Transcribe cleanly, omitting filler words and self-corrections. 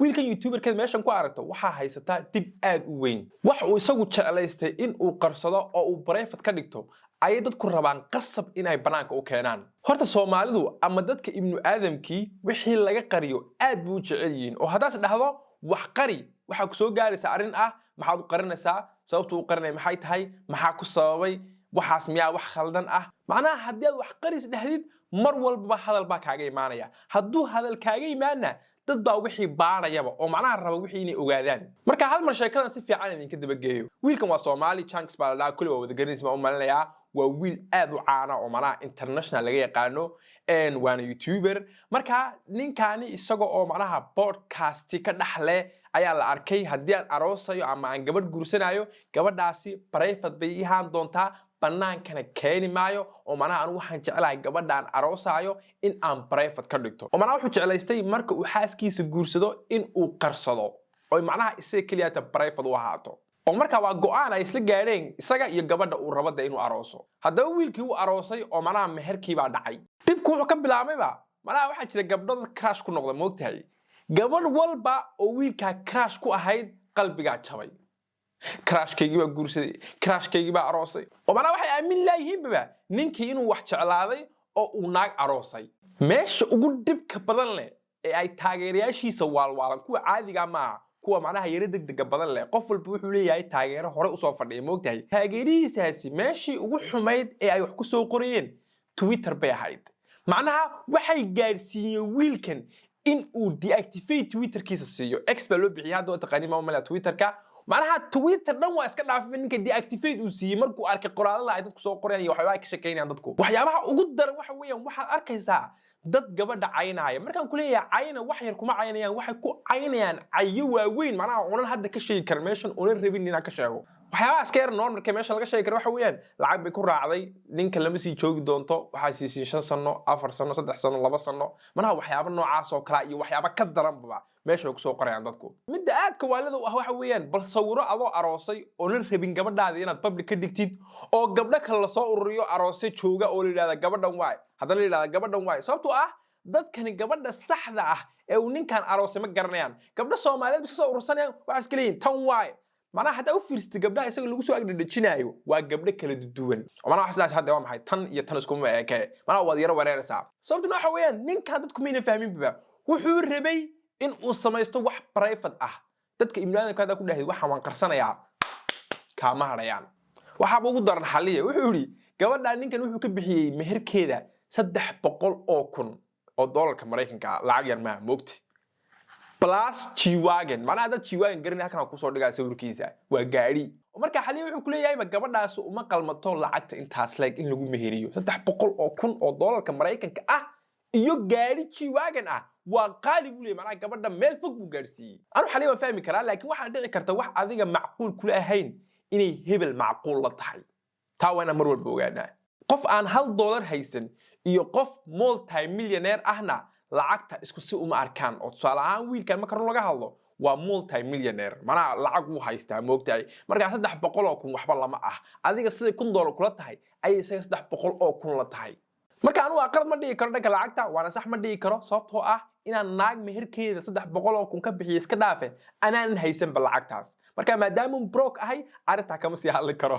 Wiilkan youtuberkeed meeshan ku aragto waxaa haysataa dhib aad u weyn. Wax uu isagu jeclaystay in uu qarsado oo uu private ka dhigto ayay dadku rabaan qasab inay bannaanka u keenaan. Horta Soomaalidu ama dadka ibnu aadamkii wixii laga qariyo aad buu u jecel yihiin, oo haddaas dhahdo wax qari, waxaa ku soo gaaraysa arrin ah: maxaad u qarinaysaa? Sababtu u qarinaya maxay tahay? Maxaa ku sababay waxaas? Miyaa wax khaldan ah? Macnaha, haddii aad wax qaris dhahdid, mar walbaba hadal baa kaaga imaanaya. Hadduu hadal kaaga imaana, dad baa wixii baarayaba oo macnaha raba wixii inay ogaadaan. Marka hal mar sheekadan si fiican idinka dabageeyo. Wiilkan waa Soomaali, Chunks baa la dhahaa. Kulli waa wada garanaysa baan u malinayaa. Waa wiil aad u caana oo macnaha international laga yaqaano, waana youtuber. Marka ninkaani isaga oo macnaha podcast ka dhaxle ayaa la arkay: "Haddii aan aroosayo ama aan gabadh guursanayo, gabadhaasi private bay ii ahaan doontaa, bannaankana keeni maayo, oo macnaha anigu waxaan jeclahay gabadha aan aroosaayo in aan private ka dhigto." Oo macnaha wuxuu jeclaystay marka uu xaaskiisa guursado in uu qarsado, oo macnaha isaga keliyata private u ahaato. Oo marka waa go'aan ay isla gaadheen isaga iyo gabadha uu rabada inuu arooso. Haddaba wiilkii uu aroosay oo macnaha meherkii baa dhacay. Dhibku wuxuu ka bilaabayba, macnaha waxaa jira gabdho dad crush ku noqda, moogtahay? Gabadh walba oo wiilkaa crush ku ahayd qalbigaa jabay. "Crushkaygii baa guursaday, crushkaygii baa aroosay." Oo macnaha waxay aamin laayihiinbaba ninkii inuu wax jeclaaday oo uu naag aroosay. Meesha ugu dhibka badan leh ee ay taageerayaashiisa waalwaalan, kuwa caadiga maaha, kuwa macnaha yaro degdega badan leh, qof walba wuxuu leeyahay taageero hore usoo fadhiya, moogtahay? Taageerihiisaasi meeshii ugu xumayd ee ay wax ku soo qorayeen Twitter bay ahayd. Macnaha waxay gaadhsiiyeen wiilkan in uu deactivate Twitterkiisa siiyo. X baa loo bixiyay hadda, waa taqaani ma malaya Twitterka. Macnaha Twitter dhan waa iska dhaafay ninka, deactivate uu siiyey markuu arkay qoraalada ay dadku soo qorayaan iyo waxyaabaha ay ka shekeynayaan dadku. Waxyaabaha ugu daran waxa weeyaan, waxaad arkaysaa dad gabadha caynaya. Markaan ku leeyahay cayna, wax yar kuma caynayaan, waxay ku caynayaan cayo waaweyn, macnaha unan hadda ka sheegi karin meeshan, unan rabin inaan ka sheego. Waxyaabaha iska yar normalka meesha laga sheegi karo waxa weeyaan: lacag bay ku raacday, ninka lama sii joogi doonto, waxaa siisiin 5 sano, 4 sano, 3 sano, 2 sano. Manaha waxyaaba noocaas oo kala iyo waxyaaba ka daranbaba meesha way kusoo qorayaan dadku. Midda aadka waalida u ah waxa weeyaan, bal sawiro adoo aroosay oonan rabin gabadhaadi inaad public ka dhigtid, oo gabdho kale lasoo ururiyo aroose jooga, oo la yidhahda "Gabadhan waay," haddana la yidhahda "Gabadhan waay." Sababtoo ah dadkani gabadha saxda ah ee uu ninkan aroosay ma garanayaan. Gabdho Soomaaliyeed ba soo urursanayaan, waxaa iska leeyihin "Tan waay." Macnaha haddaa u fiirsatay, gabdhaha isaga lagu soo agdhadhajinaayo waa gabdho kala duwan. Oo macnaha wax sidaas hadda waa maxay, tan iyo tan iskuma eke. Macnaha waad yaro wareeraysaa. Sababtuna waxa weeyaan, ninkan dadku mayna fahminba. Wuxuu rabay in uu samaysto wax private ah. Dadka ibnu aadamka haddaa ku dhahday "Waxaan waan qarsanayaa," kaama hadhayaan. Waxaaba ugu daran xaliya, wuxuu yidhi gabadhaa ninkan wuxuu ka bixiyey meherkeeda 300,000 oo doolarka Maraykanka ah. Lacag yar maaha, moogta? Plus G-Wagon. Macnaha dad G-Wagon garanay halkan aan kusoo dhigaa sawirkiisa, waa gaadhi. Marka xaliya wuxuu kuleeyahay ma gabadhaas uma qalmato lacagta intaas leeg in lagu meheriyo. 300,000 oo doolarka Maraykanka ah iyo gaadhi G-Wagon ah waa qaali, buu leeyahay. Macnaha gabadha meel fog buu gaadhsiiyey. Anu xaliya waan fahmi karaa, laakiin waxaa dhici karta wax adiga macquul kula ahayn inay hebel macquul la tahay. Taa waa inaan mar walba ogaanaa. Qof aan $1 haysan iyo qof multi millionaire ahna lacagta isku si uma arkaan. Oo tusaale ahaan, wiilkan marka run laga hadlo waa multi millionaire, macnaha lacag wuu haystaa, moogtahay? Markaa 300,000 waxba lama ah. Adiga siday $1,000 kula tahay ayay isaga 300,000 la tahay. Marka anugu aqalad ma dhigi karo dhanka lacagta, waana sax ma dhigi karo, sababtoo ah inaan naag meherkeeda 300,000 ka bixiyo iska dhaafe, anaanan haysanba lacagtaas. Marka maadaama broke ahay, arrintaa kama sii hadli karo.